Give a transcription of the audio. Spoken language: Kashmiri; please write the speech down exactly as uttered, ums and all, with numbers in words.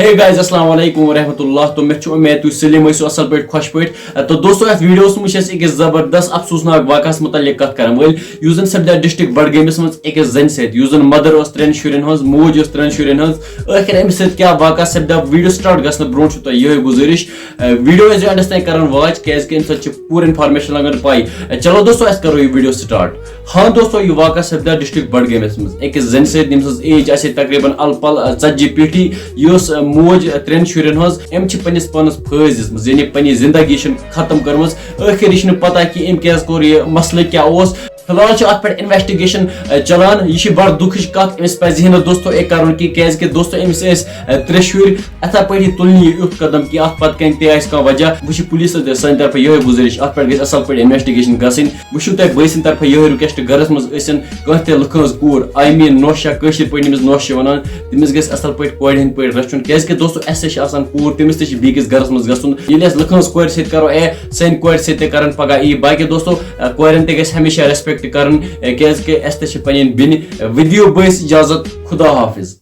Hey guys, السلام علیکم ورحمۃ اللہ۔ تو مےٚ چھُ اُمید تُہۍ سٲلِم ٲسِو اَصٕل پٲٹھۍ، خۄش پٲٹھۍ۔ تہٕ دوستو، یَتھ ویٖڈیوَس منٛز چھِ أسۍ أکِس زبردست افسوسناک واقعس مُتعلِق کَتھ کَرَن وٲلۍ، یُس زَن سَپدیو ڈسٹرکٹ بڈگٲمِس منٛز أکِس زَنہِ سۭتۍ، یُس زَن مَدر ٲس ترٛٮ۪ن شُرٮ۪ن ہٕنٛز، موج ٲس ترٛٮ۪ن شُرٮ۪ن ہٕنٛز۔ ٲخِر أمِس سۭتۍ کیٛاہ واقعہ سَپدیو؟ ویٖڈیو سٹارٹ گژھنہٕ برونٛٹھ چھُ تۄہہِ یِہوٚے گُزٲرِش، ویٖڈیو ٲسۍزیو اینڈَس تام کَران واچ، کیٛازِکہِ اَمہِ سۭتۍ چھِ پوٗرٕ انفارمیشن لگان پاے۔ چلو دوستو، أسۍ کرو یہِ ویٖڈیو سٹارٹ۔ ہاں دوستو، یہِ واقعہ سپدیو ڈسٹرکٹ بڈگٲمِس منٛز أکِس زنہِ سۭتۍ، ییٚمہِ سٕنٛز ایج آسہِ تقریباً الہٕ پلہٕ، آ، ژتجی پیٹھی، یۄس، آ، موج، آ، ترٛٮ۪ن شُرٮ۪ن ہٕنٛز۔ أمۍ چھِ پننِس پانس پھٲسۍ دِژمٕژ، یعنی پننہِ زندگی چھِنہٕ ختم کٔرمٕژ۔ ٲخر یہِ چھِنہٕ پتہ کہِ أمۍ کیٛازِ کوٚر یہِ، مسلہٕ کیٛاہ اوس۔ فی الحال چھِ اتھ پٮ۪ٹھ انویسٹیگیشن، آ، چلان۔ یہِ چھِ بڑٕ دُکھٕچ کتھ، أمِس پزِ ہے نہٕ دوستو یہِ کرُن کینٛہہ، کیٛازِکہِ دوستو، أمِس ٲسۍ، آ، ترٛےٚ شُرۍ۔ یِتھے پٲٹھۍ تُلہِ نہٕ یہِ یُتھ قدم کہِ اَتھ پتہٕ کَنہِ تہِ آسہِ کانٛہہ وجہ۔ وۄنۍ چھِ پُلیٖسَس تہِ سانہِ طرفہٕ یِہوٚے گُزٲرِش، اَتھ پٮ۪ٹھ گژھِ اَصٕل پٲٹھۍ انویسٹیگیشن گژھٕنۍ۔ وۄنۍ چھُو تۄہہِ بٲے سٕنٛدِ طرفہٕ یِہوٚے رِکویسٹ، گَرَس منٛز ٲسِن کانٛہہ تہِ لُکہٕ ہٕنٛز کوٗر، I mean نوشہ، کٲشِر پٲٹھۍ ییٚمِس نوشہ چھِ وَنان، تٔمِس گژھِ اَصٕل پٲٹھۍ کورِ ہٕنٛدۍ پٲٹھۍ رَچھُن، کیٛازِکہِ دوستو، اَسہِ تہِ چھِ آسان کوٗر، تٔمِس تہِ چھِ بیٚکِس گَرَس منٛز گژھُن۔ ییٚلہِ أسۍ لُکہٕ ہٕنٛز کورِ سۭتۍ کَرو، اے، سانہِ کورِ سۭتۍ تہِ کَرَن پَگاہ یی۔ باقٕے دوستو، آ، کورٮ۪ن تہِ گژھِ ہمیشہ ریسپیکٹ کَرُن، اے، کیٛازِکہِ اَسہِ تہِ چھِ پَنٕنۍ بیٚنہِ۔ آ، وِدیو بٲے سٕنٛز اِجازت، خدا حافظ۔